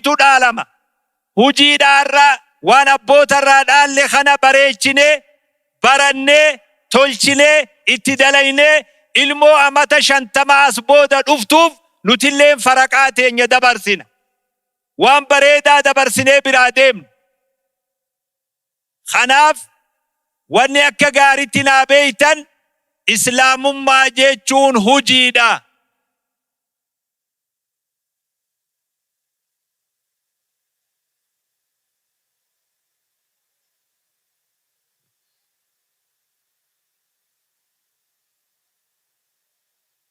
Hujiitu dhaalama. Hujiidha har'a waan abbootarraa dhaalle kana bareechinee, barannee, tolchinee, itti dalaynee ilmoo amata 50 as booda dhuftuuf nutilleen faraqaa teenya dabarsina. Waan bareedaa dabarsinee biraa deemna. Kanaaf wanni akka gaaritti naa beeytan Islaamummaa jechuun hujiidha.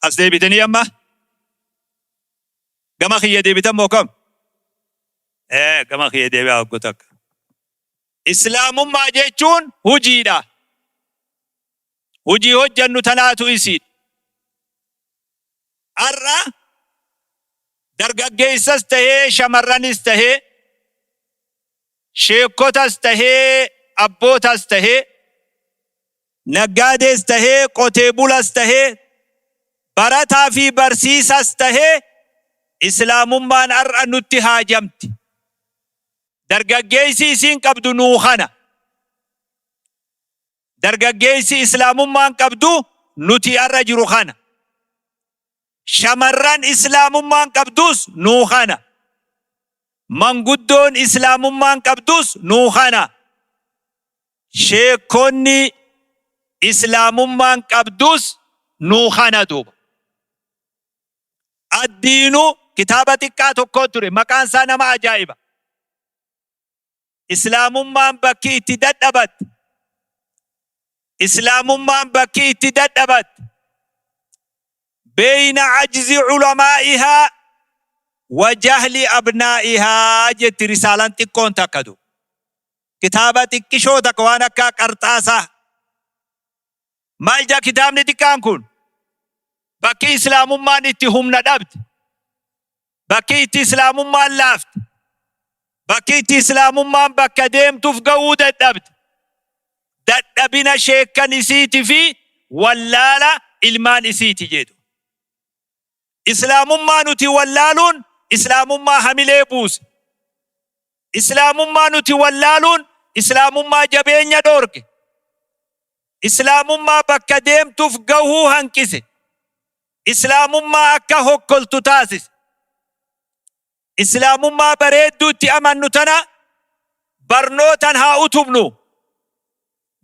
As deebitanii amma gama kiyya deebitan moo kam? Ee gama kiyya deebi'aa hogguu takka. Islaamummaa jechuun hujiidha. Hujii hojjannu tanaatu isiidha. Har'a dargaggeessas tahee shamarranis tahee sheekkotas tahee abbootas tahee naggaadees tahee qotee bulas tahee barataa fi barsiisas tahee Islaamummaan har'a nutti haajamti. Dargaggeessi isiin qabdu nuu kana. Dargaggeessi Islaamummaan qabdu nuti har'a jiru kana. Shamarran Islaamummaan qabdus nuu kana. Manguddoon Islaamummaan qabdus nuu kana. Sheekkonni Islaamummaan qabdus nuu kana duuba. Addiinu kitaaba xiqqaa tokko ture maqaan isaa nama ajaa'iba. Islaamummaan bakki itti dadhabatte. Islaamummaan bakki itti dadhabatte. Beeyna ajzi ulamaa'ihaa wa jahli abnaa'ihaa jetti risaalaan xiqqoon takka du. Kitaaba xiqqishoo takka waan akka qarxaasaa. Maal jaa kitaabni xiqqaan kun? Bakki Islaamummaan itti humna dhabde, bakki itti Islaamummaan laafte, bakki itti Islaamummaan bakka deemtuuf gahuu dadhabde, dadhabina sheekkan isiiti fi wallaala ilmaan isiiti jedhu. Islaamummaa nuti wallaaluun Islaamummaa hamilee buuse. Islaamummaa nuti wallaaluun Islaamummaa jabeenya dhoorge. Islaamummaa bakka deemtuuf gahuu hanqise. Islaamummaa akka hokkoltu taasise. Islaamummaa bareedduu itti amannu tana barnootan haa utubnu.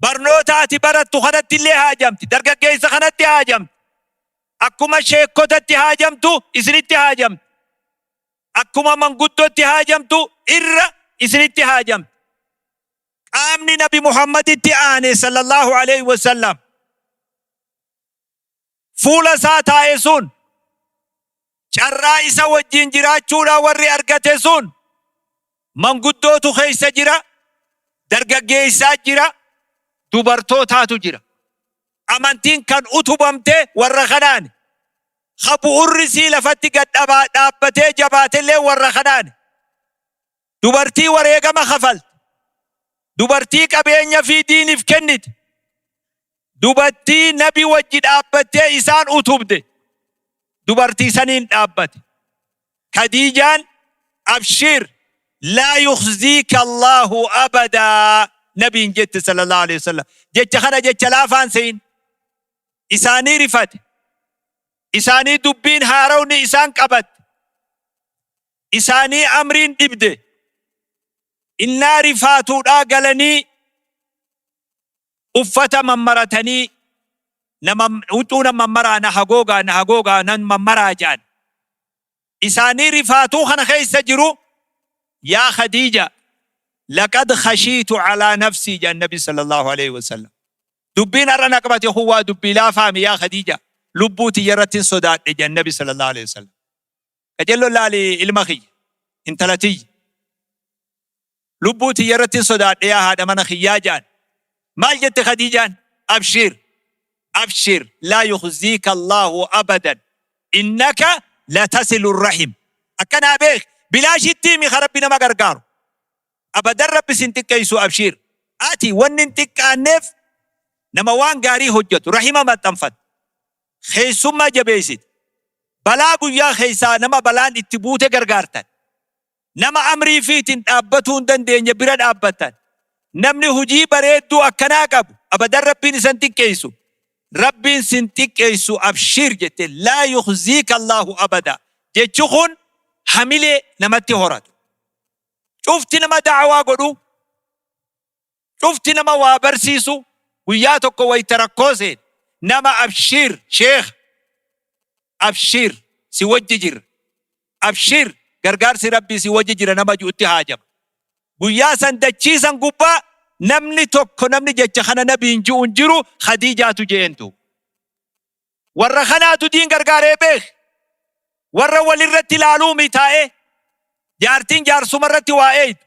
Barnoota ati barattu kanatti illee haajamti. Dargaggeessa kanatti haajamti. Akkuma sheekkotatti haajamtu isinitti haajamti. Akkuma manguddootti haajamtu irra isinitti haajamti. Qaamni Nabi Muhammaditti aane sallallahu alaihi wasallam fuula isaa taa'e sun carraa isa wajjin jiraachuudhaa warri argate sun manguddootu keessa jira, dargaggeessaa jira, dubartootaatu jira. Amantiin kan utubamte warra kanaani. Ka bu'urri sii lafatti gad dhaabbatee jabaatellee warra kanaani. Dubartii wareegama kafalte. Dubartii qabeenya fi diiniif kennite. Dubartii nabi wajji dhaabbattee isaan utubde. Dubartii saniin dhaabbate. Khadiijaan abshir laa yukhziika Allahu abadaa nabiin jette sallallahu alaihi wasallam. Jecha kana jecha laafaan se'in. Isaanii rifate. Isaanii dubbiin haarawni isaan qabatte. Isaanii amriin dhibde. Innaa rifaatuudhaa galanii uffata mammaratanii nama huccuu nan mammaraa na hagoogaa na hagoogaa nan mammaraa jedhan. Isaanii rifaatuu kana keessa jiru yaa Khadiija laqad khashiitu alaa nafsii jedhan Nabi sallallahu alaihi wasallam. Dubbiin har'a na qabate kun waa dubbii laafaami yaa Khadiija lubbuu tiyya irratti hin sodaadhe jedhan Nabi sallallahu alaihi wasallam. Qacello laali ilma kiyya, intala tiyya. Lubbuu tiyya irratti hin sodaadhe yaa haadha mana kiyyaa ja'an. Maal jette Khadiijaan? Abshir, abshir, laa yukhziika Allaahu abadan, innaka latasilu rahim. Akkanaa beeki, bilaashitti himi ka Rabbi nama gargaaru. Abadan Rabbi sin xiqqeessu abshiir. Ati wanni hin xiqqaanneef nama waan gaarii hojjatu, rahima maxxanfatta. Keessummaa jabeessita. Balaa guyyaa keessaa nama balaan itti buute gargaartan. Nama amrii fiitiin dhaabbatuu hin dandeenye bira dhaabbattan. Namni hujii bareedduu akkanaa qabu abadan Rabbiin isa hin xiqqeessu. Rabbiin sin xiqqeessu abshiir jette laa yukhziika Allaahu abada jechi kun hamilee namatti horata. Cufti nama da'awaa godhu, cufti nama waa barsiisu guyyaa tokko wayta rakkoo seene nama abshiir sheekha, abshiir si wajji jirra, abshiir gargaarsi Rabbii si wajji jira nama ju'utti haajama. Guyyaa san dachii san gubbaa namni tokko namni jecha kana nabiin ji'u hin jiru Khadiijaatu je'een duuba. Warra kanaatu diin gargaaree beek. Warra walirratti ilaaluumi taa'ee jaartiin jaarsuma irratti waa eeydu.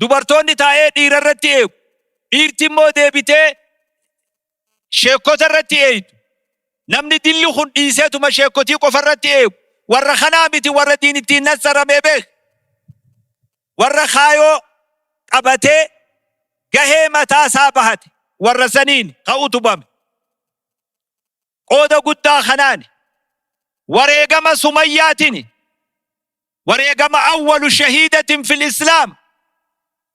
Dubartoonni taa'ee dhiira irratti eegu. Dhiirti immoo deebitee sheekkota irratti eeydu. Namni dilli kun dhiiseetuma sheekkotii qofa irratti eegu. Warra kanaa miti warra diin ittiin nassaramee beek. Warra kaayoo qabatee gahee mataa isaa bahate warra saniin ka utubame. Qooda guddaa kanaani wareegama Sumayyaatini wareegama awwalu shahiidatin fil islaam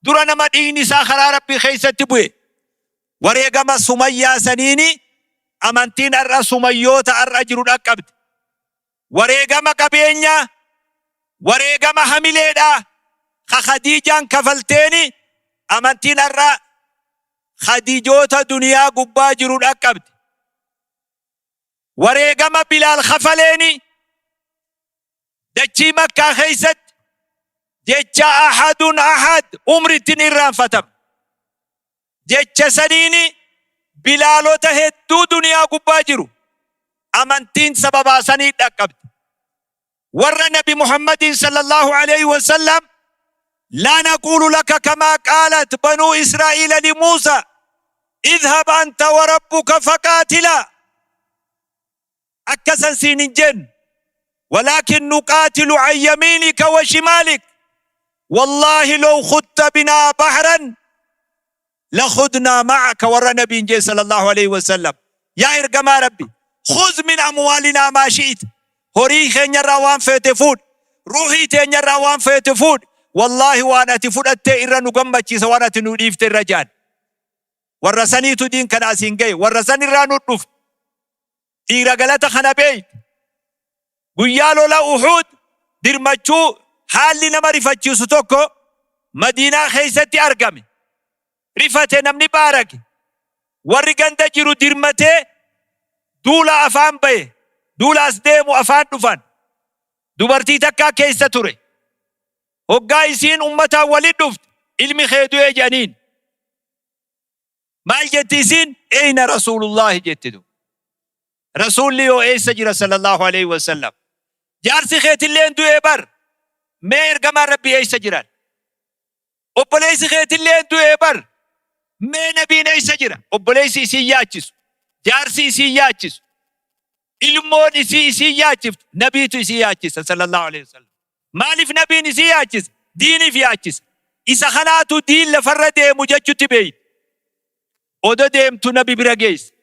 dura nama dhiigni isaa karaa Rabbii keessatti bu'e wareegama Sumayyaa saniini amantiin har'a Sumayyoota har'a jiru dhaqqabde. Wareegama qabeenyaa, wareegama hamileedhaa ka Khadiijaan kafalteeni amantiin har'a Khadiijoota duniyaa gubbaa jiru dhaqqabde. Wareegama Bilaal kafaleeni dachii Makkaa keessatti jecha ahadun ahad umritti hin irraanfatamne. Jecha saniini Bilaalota hedduu duniyaa gubbaa jiru amantiin sababaa sanii dhaqqabde. Warra Nabi Muhammadiin sallallahu aleyhi wa sallam laa naquulu laka kamaa qaalat banuu Israa'iila li Muusaa idhhab anta wa rabbuka faqaatilaa akka san siin hin jennu walaakin nuqaatilu an yamiinika wa shimaalik wallaahi low khudta binaa bahran lakhudnaa ma'aka warra nabiin jee sallallahu aleyhi wasallam yaa ergamaa rabbi khuz min amwaalinaa maa shi'ita horii keenyarraa waan feete fuudhi ruuhii teenyarraa waan feete fuudhi wallaahi waan ati fudhattee irra nu gammachiisa waan ati nu dhiifte irra jaan warra saniitu diin kana asiin gahe warra san irraa nu dhufe Dhiira galata kana beeytu. Guyyaa lola Uhuud dirmachuu haalli nama rifachiisu tokko Madiinaa keessatti argame. Rifate namni baarage. Warri ganda jiru dirmatee duula afaan bahe. Duula as deemu afaan dhufan. Dubartii takkaa keessa ture. Hoggaa isiin ummataan walitti dhufte ilmi kee du'e jedhaniin. Maal jetti isiin? Eyna Rasuulullaahi jetti du. Rasuulli yoo eessa jira sallallahu aleyhi wa sallam? Jaarsi keetilleen du'ee bar. Mee ergamaan Rabbii eessa jiran? Obboleessi keetilleen du'ee bar. Mee nabiin eessa jira? Obboleessi isiin yaachisu. Jaarsi isiin yaachisu. Ilmoon isii isiin yaachiftu nabiitu isii yaachisa sallallahu aleyhi wa sallam. Maaliif nabiin isii yaachisa? Diiniif yaachisa. Isa kanaatu diin lafarra deemu jechutti beeyti. Odo deemtu nabi bira geesse.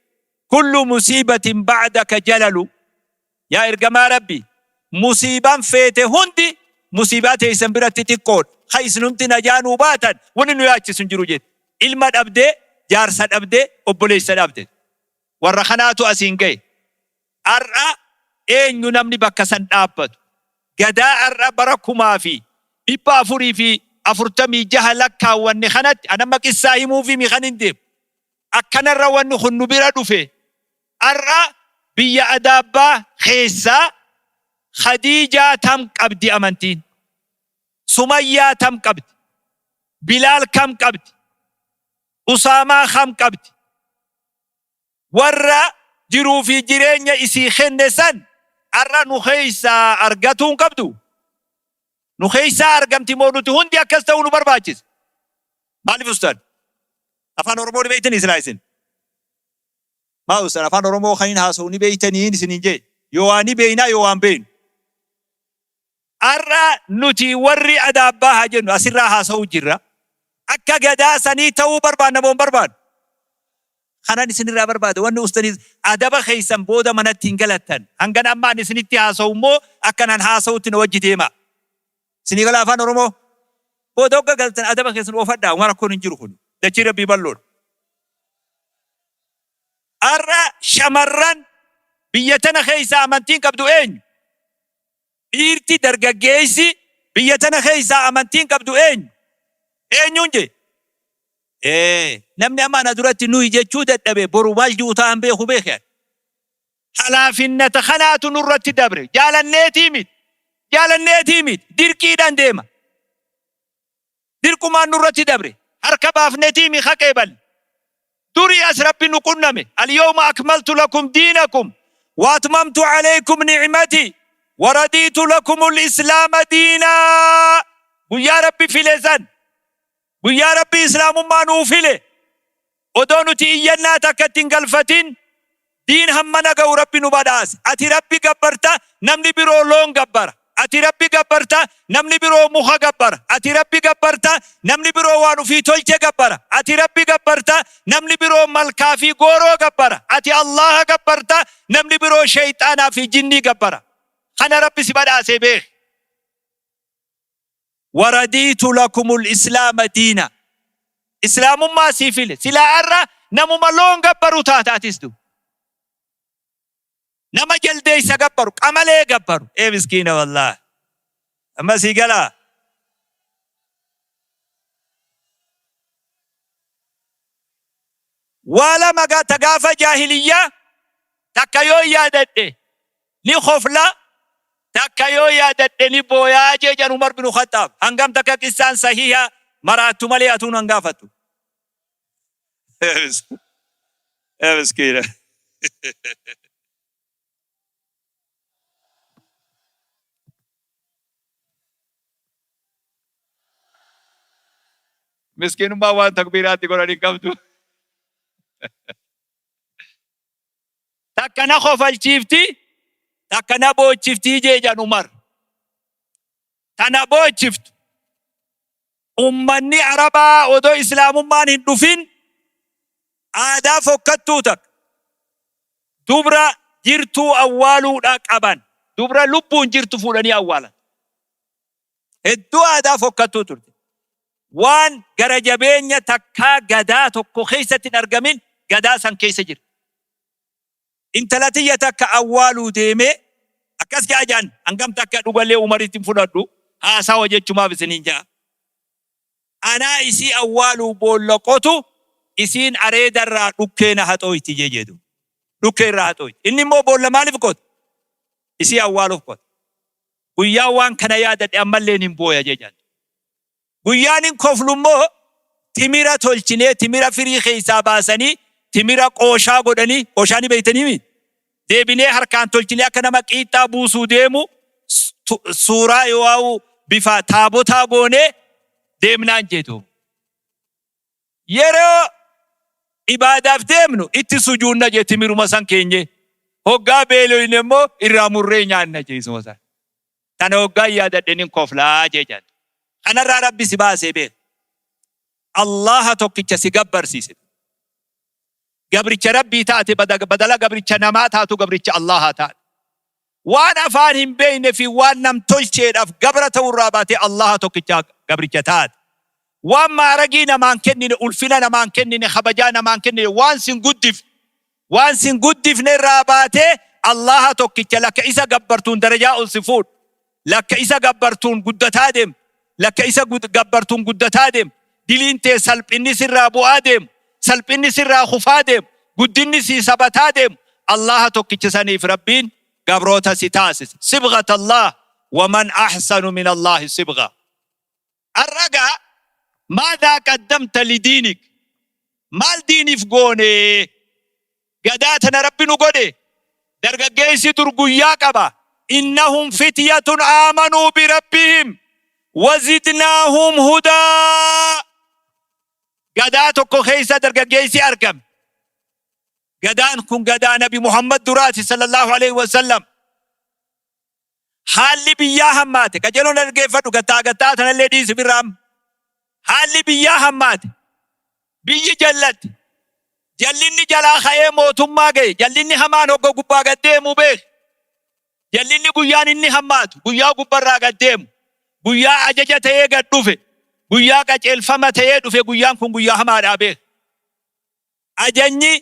Kullu musiibatin ba'daka jalalu. Yaa ergamaa Rabbi, musiibaan feete hundi musiibaa teessan biratti xiqqoodha. Ka isinumti najaa nuu baatan wanni nu yaachisu hin jiru jette. Ilma dhabdee, jaarsa dhabdee, obboleessa dhabde. Warra kanaatu asiin gahe. Har'a eenyu namni bakka san dhaabbatu? Gadaa har'a bara 1446 lakkaawwanne kanatti an amma qissaa himuufimi kanin deemu. Akkanarra wanni kun nu bira dhufe. Har'a biyya Adaabbaa keessaa Khadiijaa tam qabdi amantiin? Sumayyaa tam qabdi? Bilaal kam qabdi? Usaamaa kam qabdi? Warra jiruu fi jireenya isii kenne san har'a nu keessaa argatuu hin qabdu? Nu keessaa argamti moo nuti hundi akkas ta'uu nu barbaachisa? Maaliif ustaad? Afaan Oromoo ni beektanii silaa isin? Maa ustaad afaan Oromoo kan hin haasa'u ni beektanii isiniin jee? Yoo waa ni beeknaa yoo waan beeknu. Har'a nuti warri adaabbaa haa jennu asirraa haasa'uu jirra. Akka gadaa sanii ta'uu barbaanna moo hin barbaannu? Kanan isinirraa barbaada wanni ustaniis adaba keessan booda manatti hin galattan. Hangan amma ani isinitti haasa'u immoo akkan an haasa'utti na wajji deemaa. Isinii gala afaan Oromoo? Booda hogga galtan adaba keessan oofadhaa waan rakkoon hin jiru kun. Dachii Rabbii bal'oodha. Har'a shamarran biyya tana keessaa amantiin qabdu eenyu? Dhiirti dargaggeessi biyya tana keessaa amantiin qabdu eenyu? Eenyuun jee? Ee, namni amma ana duratti nuyi jechuu dadhabe boru maal ji'u ta'an beeku beeke ani. Halaafinnata kanaatu nurratti dabre. Jaalanneetii miti. Jaalanneetii miti. Dirqiidhaan deema. Dirqumaan nurratti dabre. Harka baafnetii mi haqeeballe. Durii as Rabbi nu qunname. Al-yawma akmaltu lakum diinakum wa atmamtu alaykum ni'mati wa radiitu lakumul islaama diinaa. Guyyaa Rabbi file san. Guyyaa Rabbi Islaamummaa nuu file. Odoo nuti iyyannaa takka itti hin galfatin diin hammana ga'u Rabbi nu badhaase. Ati Rabbi gabbarta, namni biroo loon gabbara. Ati Rabbi gabbarta, namni biroo muka gabbara. Ati Rabbi gabbarta, namni biroo waan ufii tolche gabbara. Ati Rabbi gabbarta, namni biroo malkaa fi gooroo gabbara. Ati Allaaha gabbarta, namni biroo sheyxaanaa fi jinnii gabbara. Kana Rabbi si badhaasee beeki. Waradiitu lakumul islaama diina. Islaamummaa sii file. Silaa har'a namuma loon gabbaru taata atis du. Nama jaldeessa gabbaru, qamalee gabbaru. Ee miskiina wallaahi. Amma sii galaa. Waa lama ta gaafa jaahiliyyaa takka yoo yaadadhe ni kofla takka yoo yaadadhe ni booyaa jee jan Umar binu Khaxaab. Hangam takka qissaan sahiha maraattu malee atuu nan gaafattu. Ee miskiina. Miskiinummaa waan takbiiraatti godhan hin qabdu. Takka na kofalchiifti, takka na boochifti jee jedhan Umar. Ta na boochiftu ummanni Arabaa odoo Islaamummaan hin dhufin aadaa fokkattuu takka dubra jirtuu awwaaluudha qaban. Dubra lubbuun jirtu fuudhanii awwaalan. Hedduu aadaa fokkattuu turte. Waan gara jabeenya takkaa gadaa tokko keessatti hin argamin gadaa san keessa jira. Intala tiyya takka awwaaluu deemee akkas ja'a ja'an hangam takka dhugallee Umaritti hin fudhadhu haasawa jechumaaf isiniin ja'a. Anaa isii awwaaluu boolla qotu isiin areeda irraa dhukkee na haxooyti jee jedhu. Dhukkee irraa haxooyti. Inni immoo boolla maaliif qota? Isii awwaaluuf qota. Guyyaan waan kana yaadadhe ammallee nin booya jee jedhan. Guyyaan hin koflu immoo timira tolchinee timira firii keessaa baasanii timira qooshaa godhanii qooshaa ni beektanii mi? Deebinee harkaan tolchinee akka nama qiixxaa buusuu deemu suuraa yoo'aa'u bifa taabotaa goonee deemnaan jeetu. Yeroo ibaadaaf deemnu itti sujuunna jee timiruma san keenyee. Hoggaa beeloyne immoo irraa murree nyaanna jee isuma san. Tana hoggaan yaadadhe nin koflaa jee jedhan. Kanarraa Rabbi si baasee beek. Allaaha tokkicha si gabbarsiise. Gabricha Rabbii taate badala gabricha namaa taatu gabricha Allaahaa taate. Waan afaan hin beekne fi waan nam tolcheedhaaf gabra ta'urraa baatee Allaaha tokkicha gabricha taate. Waan maaragii namaan kennine, ulfina namaan kennine, kabajaa namaan kennine, waan sin guddifne, waan sin guddifne irraa baatee Allaaha tokkicha lakka isa gabbartuun darajaa ol si fuudhu, lakka isa gabbartuun guddataa deemtu, lakka isa gabbartuun guddataa deemtu, diliin tee salphinni sirraa bu'aa deemu, salphinni sirraa kufaa deemu, guddinni sii sabataa deemu, Allaaha tokkicha saniif Rabbiin gabroota si taasise. Sibghat Allaah wa man ahsanu min Allaahi sibgha. Har'a gaa maadhaa qaddamta lidiinik maal diiniif goone gadaa tana Rabbi nu godhe dargaggeessi dur guyyaa qaba innahum fityatun aamanuu birabbihim wazidnaahum hudaa gadaa tokko keessa dargaggeessi argame gadaan kun gadaa nabi Muhammad duraati sallallahu alaihi wasallam. Haalli biyyaa hammaate. Qajeeloon na dhaggeeffadhu gattaa gattaa tanallee dhiisi birraa amma. Haalli biyyaa hammaate. Biyyi jallatte. Jallinni jalaa ka'ee mootummaa ga'e. Jallinni hamaan hogga gubbaa gad deemu beeki. Jallinni guyyaan inni hammaatu guyyaa gubbarraa gad deemu. Guyyaa ajaja ta'ee gad dhufe. Guyyaa qaceelfama ta'ee dhufe guyyaan kun guyyaa hamaadhaa beek. Ajanyi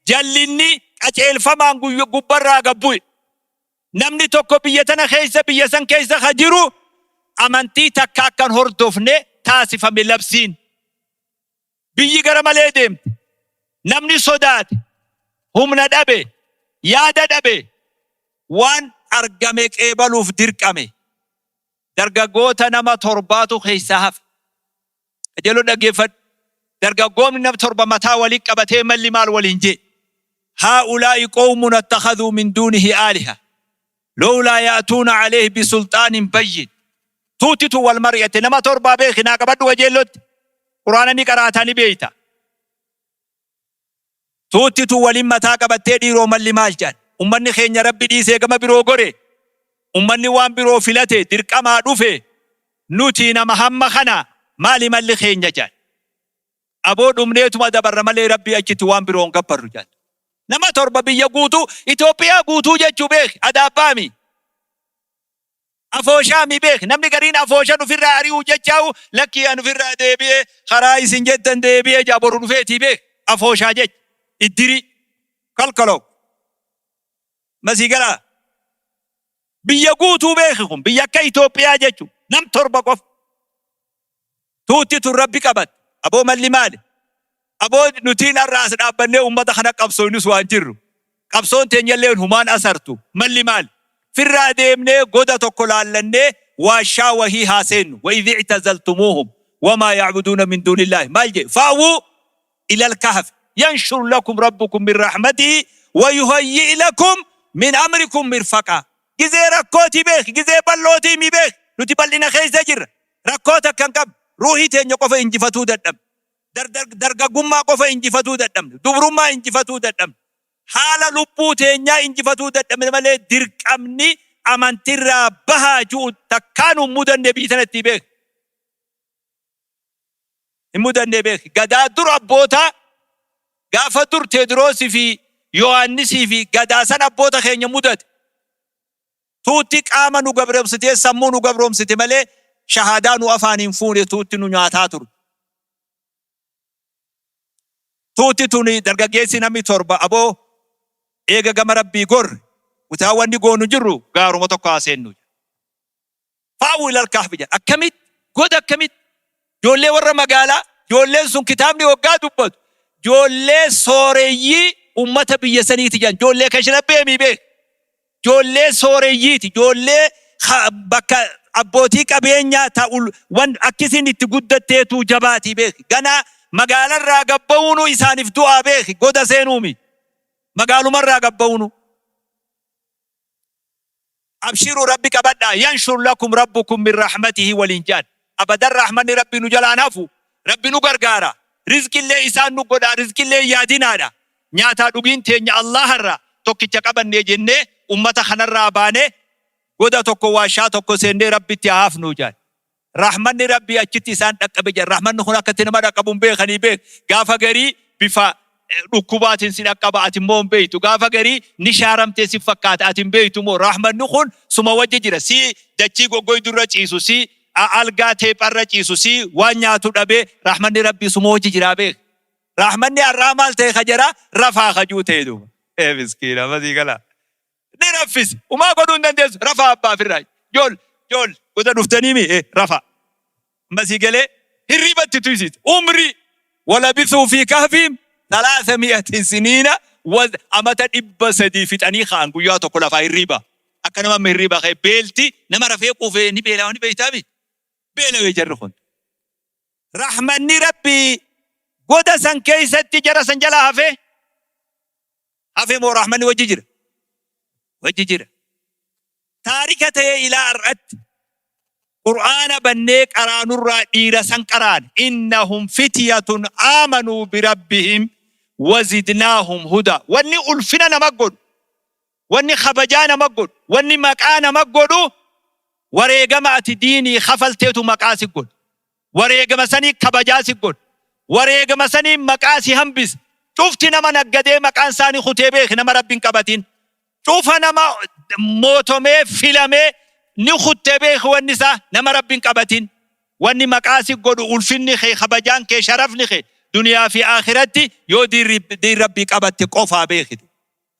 jallinni qaceelfamaan gubbarraa gad bu'e. Namni tokko biyya tana keessa biyya san keessa ka jiru amantii takka akka hin hordofne taasifame labsiin. Biyyi gara malee deemte. Namni sodaate, humna dhabe, yaada dhabe, waan argame qeebaluuf dirqame. Dargaggoota nama torbaatu keessaa hafe. Qajeeloo dhaggeeffadhu. Dargaggoomni nam 7 mataa wali qabatee malli maal waliin jee. Haa'ulaa'i qawmun attakhadhuu min duunihi aaliha. Lowlaa ya'tuuna alayhi bisulxaanin bayyin. Tuutitu wal mari'ate nama torbaa beeki naa qabadhu qajeellotti. Qur'aana ni qaraataa ni beeyta. Tuuttitu waliin mataa qabattee dhiiroo malli maal jedhan. Ummanni keenya Rabbi dhiisee gama biroo gore. Ummanni waan biroo filate dirqamaa dhufe. Nuti nama hamma kana maali malli keenya jedhan. Aboo dhumneetuma dabarra malee Rabbii achitti waan biroo hin gabbarru jedhan. Nama 7 biyya guutuu Itoophiyaa guutuu jechuu beeki adaabbaami. Afooshaami beeki. Namni gariin afooshan ufirraa ari'uu jechaa'u lakkii an ufirraa deebi'ee karaa isin jettan deebi'ee jaa boru dhufeetii beeki. Afooshaa jecha. Iddirii. Kalkaloo. Masii galaa. Biyya guutuu beeki kun biyya akka Itoophiyaa jechu nam 7 qofa. Tuutti tun Rabbi qabatte. Aboo malli maali? Aboo nutiin har'a as dhaabbannee ummata kana qabsooynus waan jirru. Qabsoon teenyalleen humaan asartu. Malli maali? Firraa deemnee goda tokko laallannee waashaa wahii haa seennu. Wa idh i'tazaltumuuhum wamaa ya'buduuna min duunillaahi. Maal jedhe? Fa'wuu ilal kahfi yanshur lakum rabbukum min rahmatihi wa yuhayyi' lakum min amrikum mirfaqaa. Gizee rakkootii beeki, gizee bal'ootii mi beeki. Nuti bal'ina keessa jirra. Rakkoo takka hin qabnu. Ruuhii teenya qofa injifatuu dadhabne. Dargaggummaa qofa injifatuu dadhabne. Dubrummaa injifatuu dadhabne. Haala lubbuu teenyaa injifatuu dadhabne malee dirqamni amantirraa bahaa ju'u takkaa nu hin mudanne biyyi tanatti beeki. Hin mudanne beeki. Gadaa dur abbootaa gaafa dur Teediroosii fi Yohaannisii fi gadaa san abboota keenya mudate. Tuutti qaama nu gabroomsitee sammuu nu gabroomsite malee shahaadaa nu afaaniin fuune tuutti nu nyaataa turte. Tuutti tuni dargaggeessi namni 7 aboo eega gama Rabbii gorre utaa wanni goonu jirru gaaruma tokko haa seennu. Fa'uu ilal kahfi jedha. Akkamitti? Goda akkamitti? Ijoollee warra magaalaa, ijoolleen sun kitaabni hoggaa dubbatu, ijoollee sooreyyii ummata biyya saniiti jedhan. Ijoollee kashlabbee mii beek. Ijoollee sooreyyiiti. Ijoollee bakka abbootii qabeenyaa ta'u wan akkisiin itti guddatteetuu jabaatii beeki. Ganaa magaalarraa gabba'uunuu isaaniif du'aa beeki. Goda seenuumi. Magaalumarraa gabba'uunuu. Abshiru Rabbi qabadhaa yanshur lakum rabbukum min rahmatihi waliin je'an. Abadan rahmanni Rabbi nu jalaan hafu. Rabbi nu gargaara. Rizqillee isaan nu godha. Rizqillee hin yaadinaadha. Nyaataa dhugiin teenya Allaharraa tokkicha qabannee jennee ummata kanarraa baanee goda tokko waashaa tokko seennee Rabbitti haa hafnuu je'an. Rahmanni Rabbii achitti isaan dhaqqabe jedhan. Rahmanni kun akka itti nama dhaqqabu hin beekanii beek. Gaafa garii bifa dhukkubaatiin si dhaqqaba ati immoo hin beektu. Gaafa garii ni shaaramtee si fakkaata ati hin beektu immoo rahmanni kun suma wajji jira. Si dachii goggoydu irra ciisu, si algaa teepharra ciisu, si waan nyaatu dhabee rahmanni Rabbii suma wajji jiraa beek. Rahmanni har'aa maal ta'e ka jara rafaa kajuu ta'e duuba. Ee miskiina masii galaa. Ni raffise. Umaa godhuu hin dandeessu. Rafaa abbaa firraa. Jool, jool, goda dhuftanii mi? Eh, rafaa. Amma sii galee hirriiba itti tuysiise. Umrii walabithuu fi kahfiim thalaatha mi'atin siniina wa amata 300 fixanii ka'an guyyaa tokko lafaa hirriiba. Akka nama amma hirriiba ka'e beelti nama rafee quufee ni beelaa ni beektaa mi? Beelawee jarri kun. Rahmanni Rabbii goda san keessatti jara san jalaa hafee. Hafe moo rahmanni wajji jira? Wajji jira. Taarika ta'ee ilaa har'atti Qur'aana bannee qaraanurraa dhiira san qaraane. Innahum fityatun aamanuu birabbihim wazidnaahum hudaa. Wanni ulfina nama godhu, wanni kabajaa nama godhu, wanni maqaa nama godhu wareegama ati diinii kafalteetu maqaa si godha. Wareegama sanii kabajaa si godha. Wareegama sanii maqaa si hambisa. Cufti nama naggadee maqaan isaanii kutee beeki nama Rabbi hin qabatin. Cufa nama mootomee filamee ni kuttee beeki wanni isaa nama Rabbi hin qabatin. Wanni maqaa si godhu, ulfinni kee, kabajaan kee, sharafni kee duniyaa fi akhiratti yoo diin Rabbii qabatte qofaa beekitu.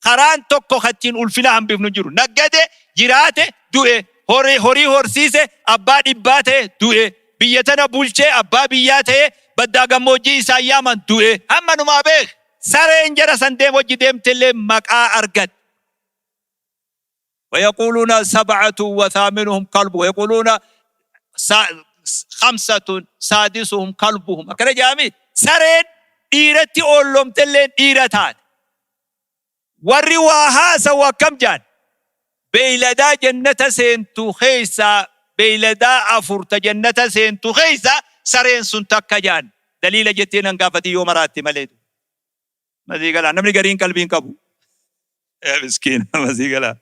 Karaan tokko kattiin ulfina hambifnu jiru. Naggade, jiraate, du'e, horii horii horsiise, abbaa dhibbaa ta'e, du'e, biyya tana bulchee, abbaa biyyaa ta'e, baddaa gammoojjii isaan yaaman, du'e. Hamma numaa beek. Sareen jara san deem hojii deemtellee maqaa argat. ويقولون سبعة وثامنهم كلب ويقولون خمسة سادسهم كلبهم. Akkana jedhami. Sareen dhiiratti oollomtelleen dhiira taate. Warri waa haasawu akkam jaan? Beeyladaa jannata seentu keeysaa, beeyladaa afurta jannata seentu keeysaa sareen sun takka jaan. Daliila jettee nan gaafatii yoo maraatte malee. Masii galaa, namni gariin qalbiin qabu. Miskiina, masii galaa.